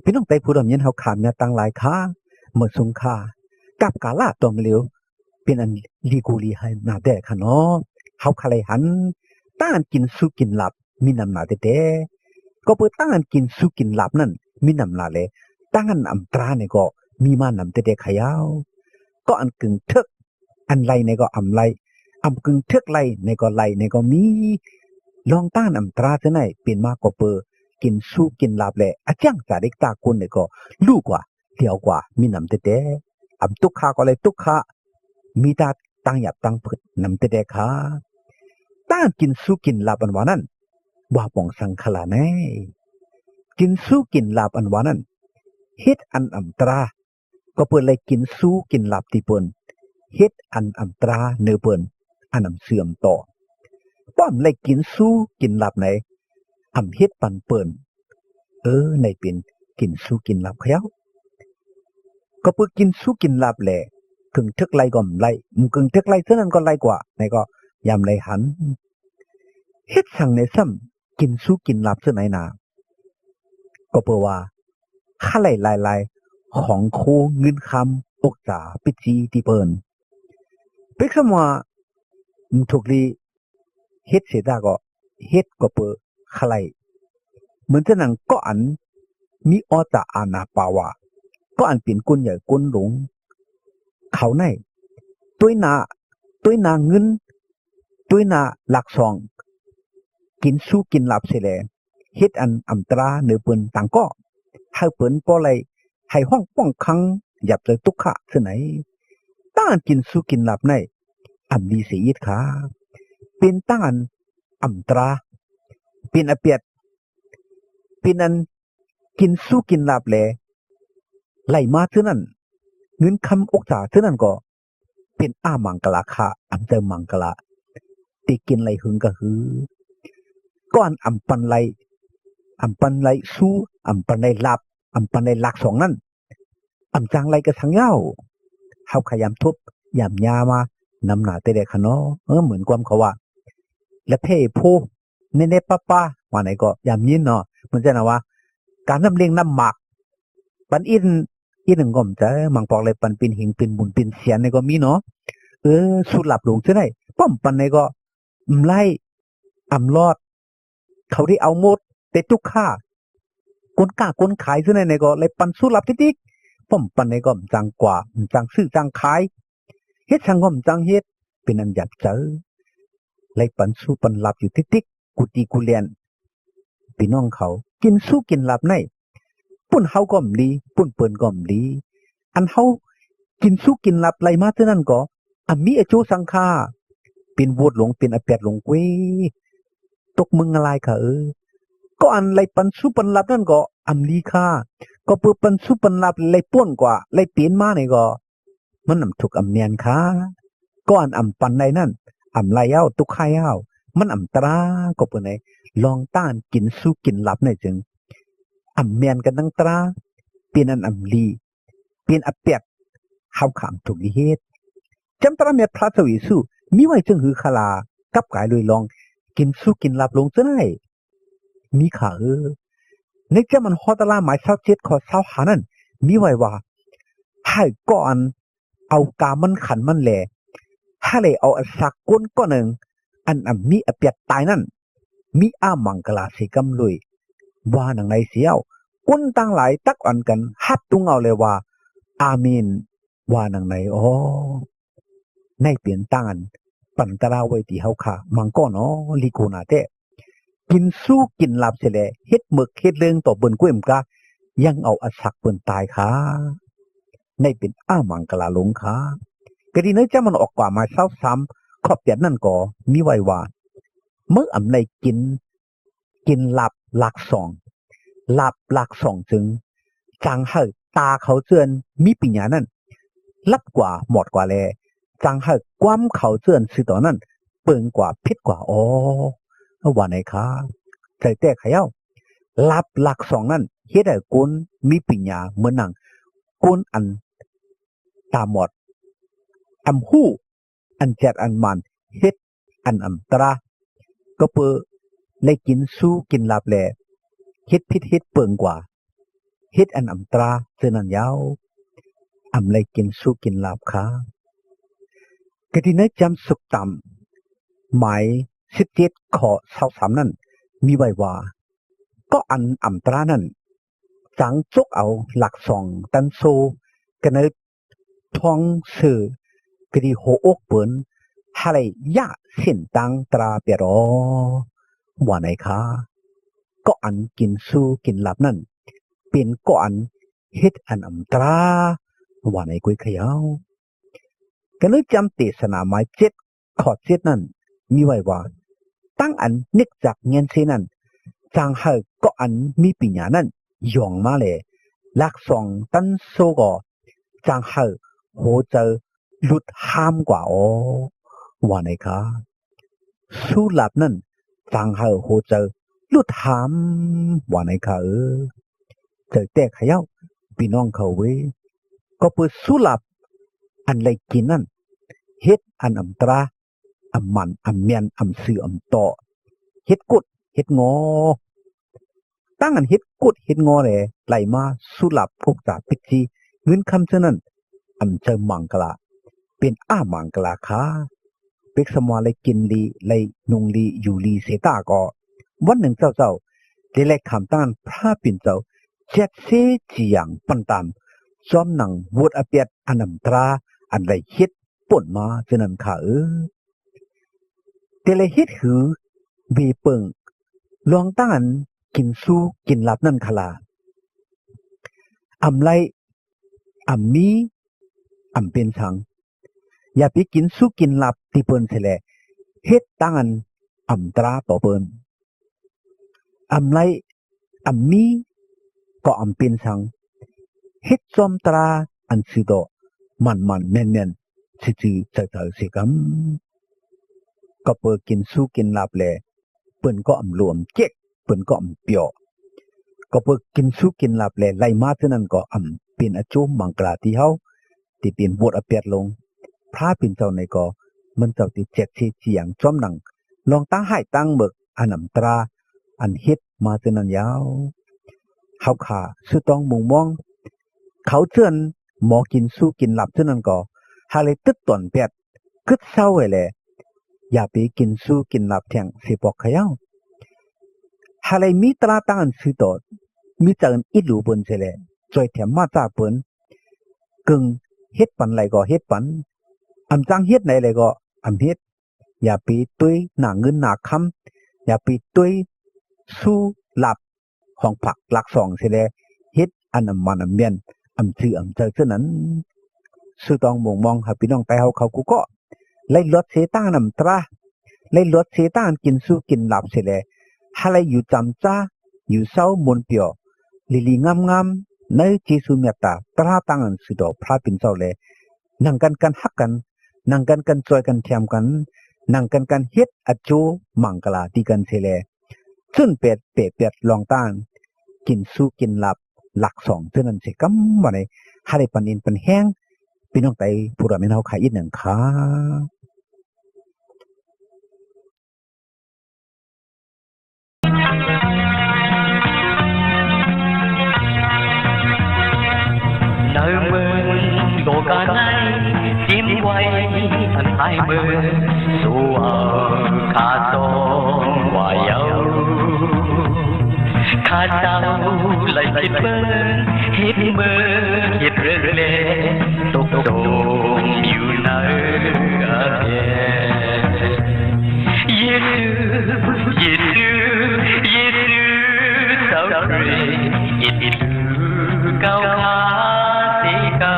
ພີ່ນ້ອງໄຕ້ຜູ້ດຳຍິນເຮົາຂ້າມຍາມຕ່າງຫຼາຍຄ່າ ເມື່ອສຸງຄ່າ ກັບກາລະຕໍ່ມາເລວ ເປັນອັນລີກູລີໃຫ້ໜ້າແດ່ຄ່າເນາະ. ເຮົາຄ່າໄດ້ຫັນ ຕ້າງກິນສຸກິນລາບມີນຳໜ້າແຕ່ແຕ່ ກໍເປີດຕ້າງກິນສຸກິນລາບນັ້ນມີນຳໜ້າແລ ຕ້າງອຳຕານີ້ກໍມີມານຳແຕ່ແຕ່ຂະຍາວ. ກໍອັນກຶ່ງເຖິກ ອັນໄລ່ໃນກໍອຳໄລ່ ອຳກຶ່ງເຖິກໄລ່ໃນກໍໄລ່ໃນກໍມີ ລອງຕ້ານອຳຕາເທື່ອໃນເປັນມາກໍເປີ ກິນສຸກິນລາບແລ ອາຈຽງຈາລິກຕາກຸນໃນກໍລູກວ່າ ດຽວກວ່າ ມີນຳແຕ່ແຕ່ ອຳຕຸກຄະກໍໄດ້ຕຸກຄະ ມີຕາຕັ້ງຫຍາບຕັ້ງເພິດນຳແຕ່ແຕ່ຄ່າ. ຕ້ານກິນສຸກິນລາບອັນວ່ານັ້ນ ວ່າປອງສັງຄະລາແນ ກິນສຸກິນລາບອັນວ່ານັ້ນ ເຮັດອັນອຳຕາ ກໍເປີໄດ້ກິນສຸກິນລາບທີ່ເປີນ ເຮັດອັນອຳຕາເນີເປີນ ອັນອຳເສື່ອມຕໍ່ ປ້ອມໄດ້ກິນສຸກິນລາບໃນ ອຳເຮັດປັນເປີນ ເອີ ໃນເປັນກິນສຸກິນລາບຂະເຈົ້າ ກໍເປີກິນສຸກິນລາບແລ ກຶ່ງເຖິກໄລ່ກໍໄລ່ ມຶງກຶ່ງເຖິກໄລ່ເທື່ອນັ້ນກໍໄລ່ກວ່າ ໃນກໍຍາມໄດ້ຫັນ ເຮັດສັງໃນຊ້ຳ ກິນສຸກິນລາບເທື່ອໃນນາ ກໍເປີວ່າ ຄະໄລ່ລາຍລາຍ ຂອງໂຄເງິນຄຳ ອົກສາປິດຈີທີ່ເປີນ ເປັກສຳວ່າ ທຸກລີ ເຮັດເສຍຕາກໍເຮັດກໍເປີຄະໄລ່ ເໝືອນຈະໜັງກໍອັນມີອໍຕາອານາປາວາ ກໍອັນເປັນກົ້ນໃຫຍ່ກົ້ນຫຼົງ ເຂົາໃນ ຕົວໜ້າ ຕົວໜ້າເງິນ ຕົວໜ້າຫຼັກສອງ ກິນສຸກິນລາບເສຍແລ ເຮັດອັນອຳຕາເນີເປີນຕ່າງກໍ ໃຫ້ເປີນບໍ່ໄດ້ ໃຫ້ຮ້ອງປ້ອງຄັງ ຫຍາບໃຈຕຸກຄະເທື່ອໃນ ຕ້ານກິນສຸກິນລາບໃນ ອຳດີເສຍອີດຄ່າ ເປັນຕ້ານອຳຕາ ເປັນອາປຽດ ເປັນອັນກິນສຸກິນລາບແລ ໄລ່ມາເທື່ອນັ້ນ ເງິນຄຳອົກສາເທື່ອນັ້ນກໍ ເປັນອາມັງກະລາຄ່າ ອຳເຈົ້າມັງກະລາ ຕິກິນໄລ່ຫຶງກະຫື ກ່ອນອຳປັນໄລ່ ອຳປັນໄລ່ສຸ ອຳປັນໄລ່ລາບ ອຳປັນໄລ່ຫຼັກສອງນັ້ນ ອຳຈັ່ງໄລ່ກະສັງຍາວ ເຮົາຂະຍາມທົບ ຍາມຍາມານຳໜ້າແຕ່ແລກຫັ້ນເນາະ ເອີ ເໝືອນຄວາມເຂົາວ່າ ລະເພໂພ ແນ່ໆປະປະ ວ່າໃນກໍຍາມຍິນເນາະ ເໝືອນຈະນະວ່າ ການນຳເລັງນຳໝາກ ປັນອິນ ອິນໜຶ່ງກໍມໃຈ ມັງປອກເລີຍປັນເປັນຫິງເປັນບຸນເປັນສຽນໃນກໍມີເນາະ ເອີ ສູດລາບຫຼວງເທື່ອໃນ ປ້ອມປັນໃນກໍ ອຳໄລ່ ອຳລອດ ເຂົາໄດ້ເອົາໝົດ ແຕ່ຕຸກຄະ ຄົນຄ້າຄົນຂາຍເທື່ອໃນໃນກໍໄດ້ປັນສູດລາບຕິກໆ ປ້ອມປັນໃນກໍຈັ່ງກວ່າ ຈັ່ງຊື້ຈັ່ງຂາຍ ເຮັດສັງກໍຈັ່ງເຮັດ ເປັນອັນຫຍາບໃຈ ໄດ້ປັນສູປັນລາບຢູ່ຕິກໆ ກູຕີກູແລນ ພີ່ນ້ອງເຂົາ ກິນສຸກິນລາບໃນ ປຸ້ນເຮົາກໍບໍ່ດີ ປຸ້ນເພິ່ນກໍບໍ່ດີ ອັນເຮົາກິນສຸກິນລາບໄລ່ມາເທື່ອນັ້ນກໍ ອຳມີອາໂຈສັງຄາ ເປັນໂຫວດຫຼົງ ເປັນອາແປດຫຼົງເກວ ຕົກເມືອງງະລາຍຄ່າເອີຍ ກໍອັນໄລ່ປັນສຸປັນລາບນັ້ນກໍ ອຳດີຄ່າ ກໍເປີປັນສຸປັນລາບໄລ່ປ່ນກວ່າ ໄລ່ເປັນມານີ້ກໍ ມັນອຳທຸກອຳແມ່ນຄ່າ ກໍອັນອຳປັນໄດ້ນັ້ນ ອຳໄລ່ເອົາ ຕຸກຄະເອົາ ມັນອຳຕາ ກໍເປີໃນລອງຕ້ານກິນສຸກິນລາບໃນຈຶ່ງ ອຳແມ່ນກັນທັງຕາ ເປັນອັນອຳລີ ເປັນອາແປດ ເຮົາຂາມທຸກລິເຫດ ຈຳຕາແມ່ພະເຈົ້າເຢຊູ ມີໄວ້ເຊິ່ງຫືຄະລາ ກັບກາຍໂດຍລອງ ກິນສຸກິນລາບລົງເທື່ອໃນ ມີຄ່າເອີ ໃນຈຳອັນຮອດຕາລາໝາຍຊາວເຈັດ ຂໍ້ຊາວຫ້ານັ້ນ ມີໄວ້ວ່າ ໃຫ້ກໍອັນເອົາກາມັນຂັນມັນແລ ໃຫ້ໄດ້ເອົາອາສັກກົ້ນກໍໜຶ່ງ ອັນອຳມີອາແປດຕາຍນັ້ນ ມີອາມັງກະລາເສກຳລຸຍ ວ່າໜັງໃນເສຍ ຄົນຕ່າງຫຼາຍຕັກອັນກັນຮັບຕຸງເອົາແລວ່າ ອາເມນ ວ່າໜັງໃນ ອໍ ໃນເປັນຕາອັນ ປັນຕະລາໄວ້ທີ່ເຮົາຂ້າມັງກໍເນາະ ລິໂກນາແທ້ ກິນສຸກິນລາບເສຍແລ ເຮັດເໝິກເຮັດເລິງຕໍ່ເບິ່ນກ້ວຍມະກາ ຍັງເອົາອາສັກເບິ່ນຕາຍຄ່າ ໃນເປັນອາມັງກະລາລົງຄ່າ ກະດີໃນຈຳມັນອອກກວ່າມາຊາວສາມ ຂໍ້ແປດນັ້ນກໍມີໄວ້ວ່າ ເມື່ອອຳໄລກິນ ກິນລາບຫຼັກສອງ ລາບຫຼັກສອງຈຶ່ງ ຈັ່ງໃຫ້ຕາເຂົາເຈື່ອນມີປັນຍານັ້ນ ລັບກວ່າ ໝອດກວ່າແລ ຈັ່ງໃຫ້ຄວາມເຂົາເຈື່ອນຊື່ຕໍ່ນັ້ນ ເປິງກວ່າ ຜິດກວ່າ ອໍ ວ່າໃນຄ່າ ໃຈແຕ່ຂະເຈົ້າ ລາບຫຼັກສອງນັ້ນ ເຮັດໃຫ້ຄົນມີປັນຍາເໝືອນໜັງຄົນອັນຕາໝອດ ອຳຮູ້ ອັນຈັດອັນໝານ ເຮັດອັນອຳຕາ ກໍເປີໄດ້ກິນສຸກິນລາບແລ ເຮັດຜິດເຮັດເປິງກວ່າ ເຮັດອັນອຳຕຣາເທື່ອນັ້ນຍາວ ອຳໄລກິນຊູກິນລາບຄ່າ. ກະທີ່ໃນຈຳສຸກຕຳ ໝາຍສິບເຈັດ ຂໍ້ຊາວສາມນັ້ນ ມີໄວ້ວ່າ ເກາະອັນອຳຕຣານັ້ນ ຈັ່ງຈົກເອົາຫຼັກສອງຕັນໂຊ ກະເນີ ທອງເສີ ກະດີໂຮອົກເປີນ ຫາໄລຍະເສັ້ນຕ່າງຕຣາປຽດອ ວ່າໃນຄາ. ເກາະອັນກິນຊູກິນລາບນັ້ນ ເປັນເກາະອັນເຮັດອັນອຳຕຣາ ວ່າໃນກຸຍຂະເຍົາ. ກະເນີຈຳເຕສະໜາໝາຍເຈັດ ຂໍ້ເຈັດນັ້ນ ມີໄວ້ວ່າ ຕັ້ງອັນນຶກຈັກແງນເຊນັ້ນ ຈັ່ງໃຫ້ເກາະອັນມີປີນຍານັ້ນຢອງມາແລ ຫຼັກສອງຕັນໂຊກໍ ຈັ່ງໃຫ້ຫົວໃຈຫຼຸດຫ້າມກວ່າອອ ວ່າໃນຄາ. ຊູລາບນັ້ນ ຈັ່ງໃຫ້ຫົວໃຈຫຼຸດຫ້າມ ວ່າໃນຄາເອີ. ເຈີແຕ່ຂະເຍົາ ພີ່ນ້ອງເຂົາເວີຍ ກໍເປີດຊູລາບອັນໄລກິນນັ້ນ ເຮັດອັນອຳຕຣາ ອຳໝັ້ນອຳແມ່ນ ອຳຊື່ອຳຕໍ່ ເຮັດກົດເຮັດງໍ. ຕັ້ງອັນເຮັດກົດເຮັດງໍແລ ໄລມາຊູລາບອົກຈາປິດຈີ ເງິນຄຳເທື່ອນັ້ນ ອຳເຈີມັງກະລາ ເປັນອະມັງກະລາຄ່າ. ເປັກສະມາໄລກິນລີ ໄລນຸ່ງລີ ຢູ່ລີເສຕາກໍ ວັນໜຶ່ງເຈົ້າເຈົ້າ ໄດ້ໄລຄຳຕັ້ງອັນພະເປັນເຈົ້າ ແຈັດເຊຈີຫຍັງປັນຕາມ ຈອມໜັງວົດອະປຽດອັນອຳຕຣາ ອັນໄລເຮັດ ປົນມາເທື່ອນັ້ນຄ່າເອີ. ແຕ່ລະເຮັດຫືເວເປິງ ລອງຕັ້ງອັນກິນຊູກິນລາບນັ້ນຄະລາ ອຳໄລ ອຳມີ ອຳເປັນສັງ. ຢ່າໄປກິນຊູກິນລາບຕິເປິນເສຍແລ ເຮັດຕັ້ງອັນອຳຕຣາຕໍ່ເປິນ. ອຳໄລ ອຳມີ ກໍອຳເປັນສັງ ເຮັດຈອມຕຣາອັນຊື່ຕໍ່ ໝັ້ນໆແມ່ນໆ ຊື່ໆໃຈໆເສຍກຳ. ກໍເປີດກິນຊູກິນລາບແລ ເປິນກໍອຳໂລອຳເຈັກ ເປິນກໍອຳປຽວ. ກໍເປີດກິນຊູກິນລາບແລ ໄລມາເທື່ອນັ້ນກໍອຳເປັນອະໂຈມັງກະລາທີ່ເຮົາ ທີ່ເປັນວົດອະປຽດລົງ ພະເປັນເຈົ້າໃນກໍ ມັນເຈົ້າຕິແຈກເຊຈຽງຈອມໜັງ ລອງຕັ້ງໃຫ້ຕັ້ງເບີກ ອານຳຕາ ອັນເຮັດມາເທື່ອນັ້ນຍາວ. ເຮົາຂ້າຊື່ຕ້ອງມຸງມອງ ເຂົາເຈື່ອນໝໍກິນຊູກິນລາບເທື່ອນັ້ນກໍ ຫາເລີຍຕຶດຕອນແປດ ກຶດເຊົາໄວ້ແລ ຢ່າໄປກິນຊູກິນລາບແທ້ງເສຍບອກຂະເຍົາ. ຫາເລີຍມີຕາລາຕັ້ງອັນຊື່ຕໍ່ ມີຈາກອັນອິດຫຼູເປີນເສຍແລ ຊ່ອຍແຖມມາຈາກເປີນ ກຶ່ງເຮັດປັນໄລກໍເຮັດປັນ ອຳຈັ່ງເຮັດໄດ້ແລກໍອຳເຮັດ. ຢ່າໄປຕຸ້ຍໜ້າເງິນໜ້າຄຳ ຢ່າໄປຕຸ້ຍຊູລາບຂອງພັກຫຼັກສອງເສຍແລ ເຮັດອັນອຳໝັ້ນອຳແມ່ນ ອຳຈື່ອຳເຈີເທື່ອນັ້ນ. ຊື່ຕ້ອງມຸງມອງໃຫ້ພີ່ນ້ອງໄຕເຮົາເຂົາກູ່ເກາະ ໄລລອດເຊຕັ້ງອານຳຕາ ໄລລອດເຊຕັ້ງອັນກິນຊູກິນລາບເສຍແລ ຫາໄລຢູ່ຈຳຈາ ຢູ່ເຊົາມ່ວນປຽວ ລີລີງາມໆ ໃນເຈຊູເມດຕາ ຕາລາຕັ້ງອັນຊື່ຕໍ່ພະເປັນເຈົ້າແລ ນັ່ງກັນກັນຮັກກັນ ນັ່ງກັນກັນຊ່ອຍກັນແຖມກັນ ນັ່ງກັນກັນເຮັດອະໂຈມັງກະລາຕິກັນເສຍແລ ຈະເປັນແປແປດລອງຕັ້ງກິນຊູກິນລາບຫຼັກສອງເທື່ອນັ້ນເສຍກຳ. ວ່າໃນຫາໄດ້ປັນອິນປັນແຮງ ພີ່ນ້ອງໄຕຜູ້ລາແມ່ນເຮົາຂາຍອິດໜັງຄາ. ໃນເມືອງໂລກາໃນ ເຕັມໄວ້ອັນທ້າຍເມືອງ ສູ່ເອົາຂ້າສອງວ່າເຍົາ ຂ້າເຈົ້າໄລຄິດເບິ່ງ ເຮັດເມືອງເຮັດເລື່ອງແລ ຕົກຕົມຢູ່ໃນອາແດ ເຢຊູ ເຢຊູ ເຢຊູ ເຈົ້າຄຣິສ ເຮັດຄືເກົ່າຂ້າເສຍກຳ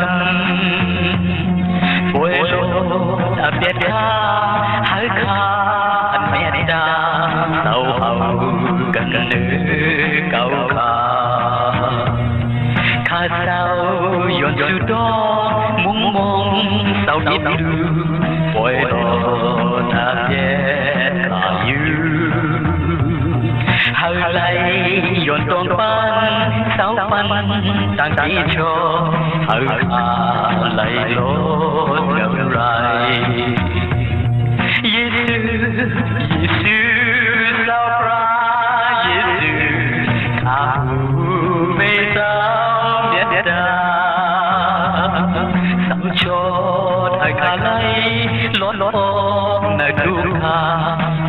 ປ່ອຍໂລດອາແປດຂ້າ ໃຫ້ຂ້າອັນເມດຕາ ເຊົາເອົາກັນເນີເກົ່າຂ້າ. ຂ້າເຈົ້າຍ້ອນຊູຕ້ອງມຸງມອງເຊົາອິດດູ ປ່ອຍໂລດຕາແຍກຂ້າຢູ່ ເຮົາໄລຍ້ອນຕ້ອງປັນເຊົາປັນຕ່າງເກໂຊ ເຮົາຂ້າໄລໂລດເງິນໄລ ເຢຊູ ເຢຊູ ເຈົ້າພຣະເຢຊູ ຂ້າຜູ້ເມດຕາ နႂ်းဒုၵ်ႉၶ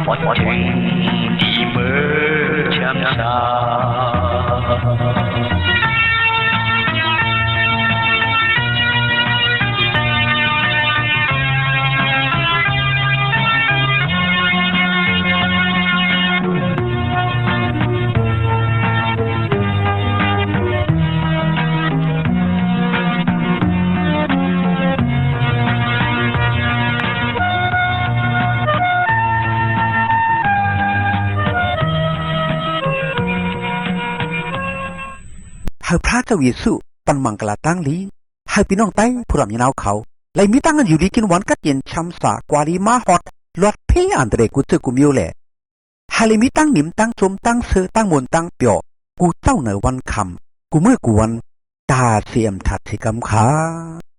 ပေႃးထိုင်တီႈမိူဝ်းၶျၢမ်းသႃႇ။ ໃຫ້ພຣະເຈົ້າເຢຊູ ປັນມັງກະລາຕາງລີ ໃຫ້ພີ່ນ້ອງໄຕ້ຜູ້ລ່ຳຍາວນາວເຂົາ ໄດ້ມີຕາງອັນຢູ່ດີກິນຫວານ ກັດເຢັນຊຳຊາກວ່າລີມາຮອດ ລອດເພອັນຕະເລກູເຈີກູມິວແລ ໃຫ້ໄດ້ມີຕາງໜິມ ຕາງຊົມ ຕາງເຊີ ຕາງມ່ວນ ຕາງປຽວ ກູເຕົ້າໃນວັນຄ່ຳ ກູມື້ກູວັນ ຕາດເສມທັດເສກຳຄ່າ.